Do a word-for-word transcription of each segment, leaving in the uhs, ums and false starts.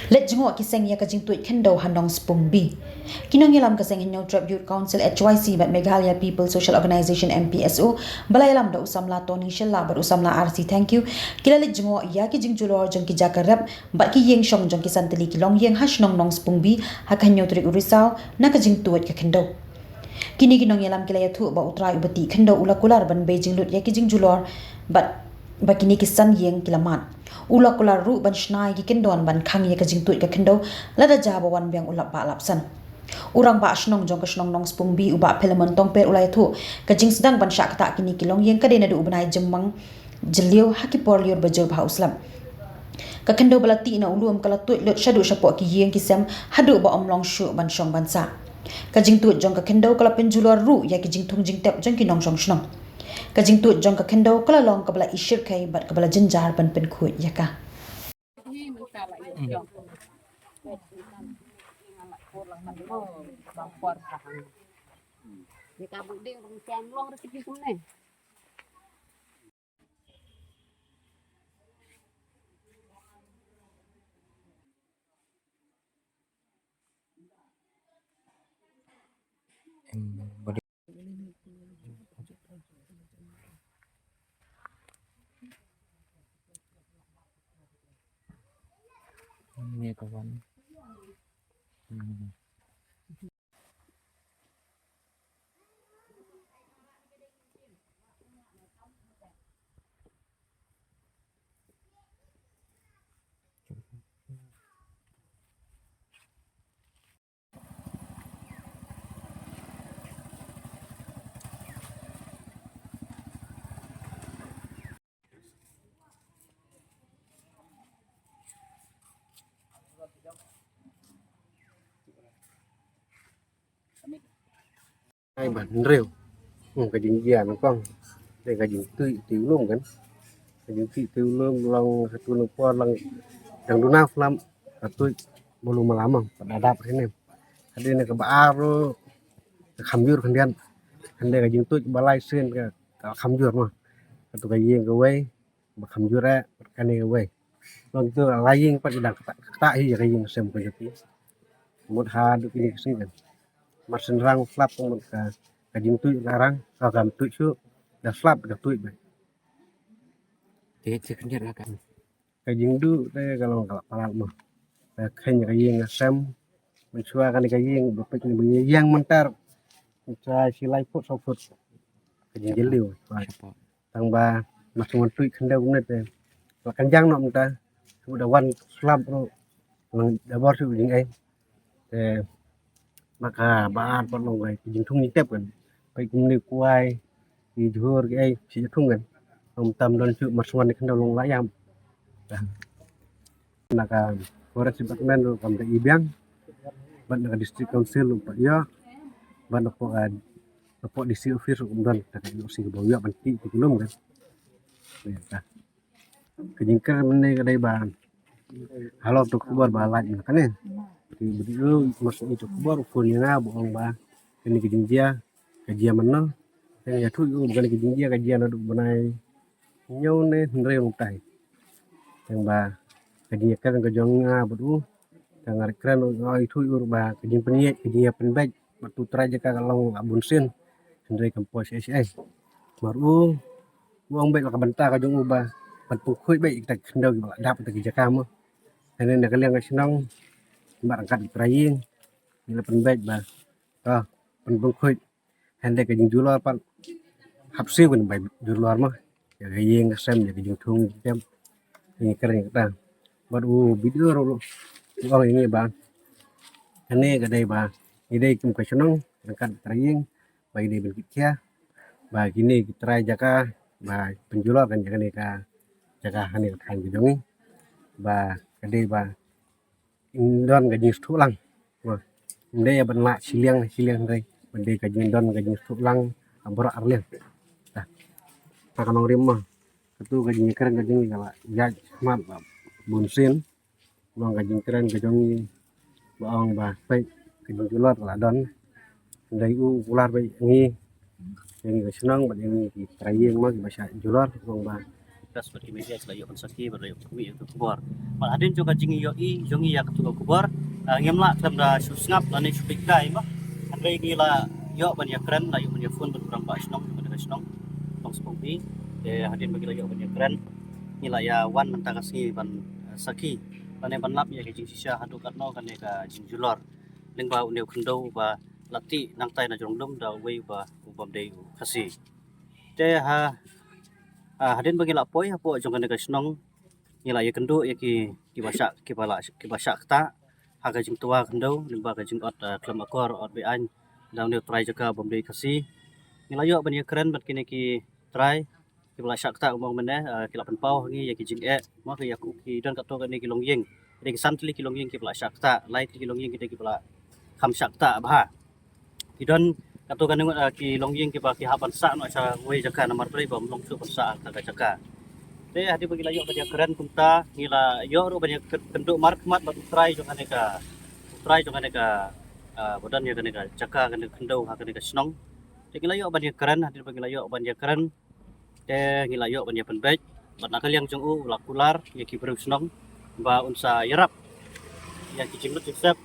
Leit jngoh ki seng ïa ka jingtuid khyndew ha Nongspung B. Ki nongïalam ka seng Hynñiewtrep Youth Council H Y C bad Meghalaya People Social Organization M P S O, ba la ïalam da u samla Tony Shylla bad u samla R C Thangkhiew, ki la leit jngoh ïa ki jingjulor jong ki jaka rep bad ki ïing shong jong ki san tylli ki longïing ha shnong Nongspung B ha ka hynñiew tarik u Risaw na ka jingtuid ka khyndew. Kine ki nongïalam ki la ïathuh ba u trai uba tih khyndew u la kular ban bei jinglut ïa ki jingjulor bad ba kine ki san ïing ki la mad. U la kular ruh ban shna ïa ki kyndon ban khang ïa ka jingtuid ka khyndew lada jia ba wan biang u lap bah lap san. U rangbah shnong jong ka shnong Nongspung B u Bah Philemon Tongper u la ïathuh, ka jingsdang ban shah ktah kine ki longïing ka dei naduh u bnai Jymmang Jylliew ha ki por lyiur bajur bha u slap. Ka khyndew ba la tih na u lum ka la tuid lut shaduh shapoh ki ïing ki sem haduh ba ym long shuh ban shong ban sah. Ka jingtuid jong ka khyndew ka la pynjulor ruh ïa ki jingthung jingtep jong ki nongshong shnong. Ka jingtuid jong ka khyndew ka la long kaba la ishyrkhei bad kaba la jynjar ban pynkhuid ïa ka. Ni kawan. Hmm. Ai ban reu. Hmm, ka jingjia na kong. Dei ka jingtui tui ulum kan. Ka jingtui tui ulum long satu na por long dang duna flam. Ka tui bulu malam pat adap sini. Ka dei na ka ba ar ru ka kham jur khyndiat. Kan dei ka jingtui ba lai sien ka, ka kham jur ma. Ka tu ka ïing ka wei ba kham jur eh, ka ne ka wei. Long tu la ïing pat dang kata, kata hi ka ïing sem ka jati. Mut ha du kini ka sien. Mar sien rang flap mut ka, ka jingtui ka rang, ka kam tui shu, da flap da tui ba. Te te khyndiat ka. Ka jingdu te ka long ka la palat mo. Ka khein ka ïing ka sem. Mynshuwa kane ka ïing ba peit ni ba ïang myntar. Mynshuwa shi lai phut saw phut. Ka jingjylliew. Tang ba mas ngan tuid khyndew kumne te. La kynjang noh mynta. Shu da wan slap ruh. Lang da bor shu jingei. Te ma ka ba ar pat long ka jingthung jingtep kan. Peit kumne kwai, ki jhur ki ei, shi jingthung kan. Ym tam don shu mas ngan ni khyndew long la ïam. Na ka Forest Department ruh kam da i biang. Bad na ka District Council ruh pat ïoh. Bad na pok, ah, na pok D C office ruh kam don. Ka ïoh si ka ba ïoh ban tih ki kulum kan. Ïa ka. Ka jingkren mynne ka dei ba halor tu khubor ba lait na kane. Ki video mas itu khubor u phone ïa nga ba ong ba kane ka jingjia ka jia mynno. Te nga ïathuh ïa u ba kane ka jingjia ka jia naduh bnai hynñiew ne hynriew nangtai. Tang ba ka jingïakren ka jong nga bad u, tang nga kren u, nga ïathuh ïa u ba ka jingpynïaid ka jingïapynbeit bad tu trai jaka ka long la bun sien. Hynrei kam poi shisha shisha. Mar u u ong beit la ka bynta ka jong u ba ban pynkhuid beit ïa kita ki khyndew kiba la dap ïa kita ki jaka mo. Hynrei na ka liang ka shnong ba ryngkat ki trai ïing ngi la pynbeit ba to pyn, pynkhuid. Hynrei ka jingjulor pat hap siew kan bai julor mo. Ïa ka ïing ka sem, ïa ka jingthung jingtep. Ïa ka kren kata. Bad u video ruh u ong ïa ngi ba kane ka dei ba ngi dei kum ka shnong ryngkat ki trai ïing ba ngi dei ban kitkhia ba kine ki trai jaka ba pynjulor kan ïa kane ka jaka hane ka thaiñ ka jong ngi ba ka dei ba don ka jingsngewthuh lang. Ym dei ban lah shiliang shiliang hynrei ban dei ka jingdon ka jingsngewthuh lang ha baroh arliang. Tah. Ta ka nongrim mo. Katu ka jingkren ka jong ngi ka la ïaid khmat bun sien. Long ka jingkren ka jong ngi ba ong ba peit ka jingjulor ka la don. Hynrei u kular beit ngi ïa ngi ka shnong bad ïa ngi ki trai ïing mo kiba shah julor, ong ba Ka shu ki media ki la ïoh ban sakhi bad la ïoh ban ïoh ka khubor. Bad hadien jong ka jingïohi jong ngi ïa katu ka khubor, ah, ngim lah khlem da shu sngap lane shu peit kai mo. Hynrei ngi la ïoh ban ïakren, la ïoh ban ïaphone bad u rangbah shnong jong kane ka shnong Nongspongpi. Te hadien ba ngi la ïoh ban ïakren, ngi la ïa wan mynta ka sngi ban, eh, sakhi lane ban lap ïa ka jingshisha haduh katno kane ka jingjulor lyngba une u khyndew uba la tih nangtai na jrong lum da uwei uba u bym dei u Khasi. Te ha, ah, hadien ba ngi la poi hapoh jong kane ka shnong, ngi la ïakynduh ïa ki, kiba shah, kiba la, kiba shah ktah ha ka jingtwa khyndew lyngba ka jingot, ah, khlem akor, ot be-aiñ da une u trai jaka bym dei Khasi. Ngi la ïoh ban ïakren bad kine ki trai kiba la shah ktah, kumba mynne, ah, ki la pynpaw ha ngi ïa ki jingeh, mo, ki ïa ki don katto katne ki longïing. Dei ki san tylli ki longïing kiba la shah ktah, lai tylli ki longïing ki dei kiba la kham shah ktah bha. Ki don katto katne ngut, ah, ki longïing kiba ki hap ban sah noh sha kawei jaka namar balei ba ym long shuh ban sah ha ka jaka. Te hadien ba ngi la ïoh ban ïakren kumta, ngi la ïoh ruh ban ïakynduh markhmat bad u trai jong kane ka, u trai jong kane ka, ah, ba don ïa kane ka jaka, kane ka khyndew ha kane ka shnong. Te ngi la ïoh ban ïakren, hadien ba ngi la ïoh ban ïakren, te ngi la ïoh ban ïapynbeit bad na ka liang jong u u la kular ïa ki briew shnong ba un sa ïarap ïa ki jinglut jingsep,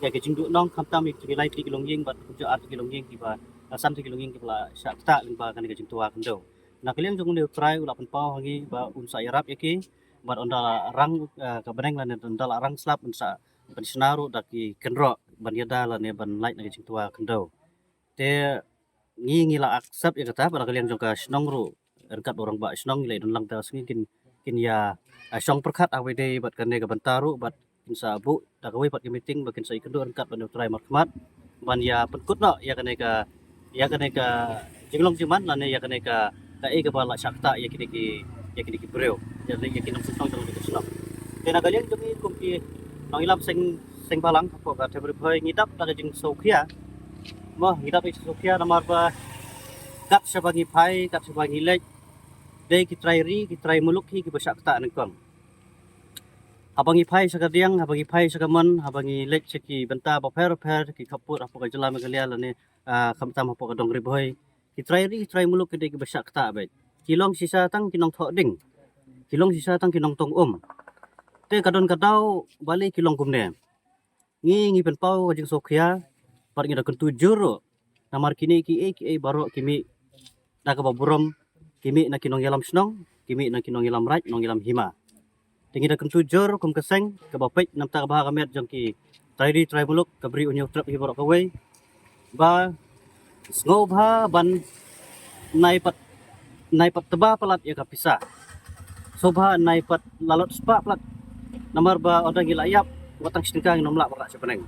ïa ki jingduhnong, khamtam ïa ki lai tylli ki longïing bad kumjuh ar tylli ki longïing kiba, ah, san tylli ki longïing kiba la shah ktah lyngba kane ka jingtwa khyndew. Na ka liang jong une u trai u la pynpaw ha ngi ba un sa ïarap ïa ki bad ynda la rang, ah, ka bneng lane ynda la rang slap un sa pynshna ruh da ki kynroh ban ïada lane ban lait na ka jingtwa khyndew. Te ngi, ngi la accept ïa kata, bad na ka liang jong ka shnong ruh ryngkat bad u rangbah shnong ngi la ïadon lang, te ka sngi kin, kin ïa, ah, shong pyrkhat ha kaba ïadei bad kane ka bynta ruh bad kin sa buh da kawei pat ka meeting ba kin sa ïakynduh ryngkat bad une u trai markhmat ban ïa pynkut noh ïa kane ka, ïa kane ka jinglong jingman lane ïa kane ka, kaei kaba la shah ktah ïa kine ki, ïa kine ki briew, ïa kine, ïa ki nongshong shnong jong kane ka shnong. Te na ka liang jong ngi kum ki nongïalam seng, seng bhalang hapoh ka Thaiñ Ri Bhoi, ngi dap da ka jingsngewkhia, mo, ngi dap da ka jingsngewkhia namar ba kat shaba ngi phai, kat shaba ngi leit, dei ki trai ri, ki trai muluk hi kiba shah ktah nyngkong. Haba ngi phai sha ka diang, haba ngi phai sha ka mon, haba ngi leit sha ki bynta bapher bapher, ki khappud hapoh ka jylla Meghalaya lane, ah, khamtam hapoh ka dong Ri Bhoi, ki trai ri, ki trai muluk ki dei kiba shah ktah beit. Ki long shisha tang ki nongthoh ding, ki long shisha tang ki nongtong um. Te ka don ka daw balei ki long kumne. Ngi, ngi pynpaw ka jingsngewkhia bad ngi da kyntu jur ruh namar kine kiei kiei baroh ki mih da kaba burom, ki mih na ki nongïalam shnong, ki mih na ki nongïalam raid, nongïalam hima. Te ngi da kyntu jur kum ka seng kaba peit na ka bynta ka bha ka miat jong ki trai ri trai muluk, ka Bri U Hynñiewtrep hi baroh kawei, ba sngewbha ban nai pat, nai pat tba palat ïa ka pisa. Sngewbha nai pat lalot spah palat. Namar ba ynda ngi la ïap, wat tang shi tyngka ngin ym lah ban rah sha bneng.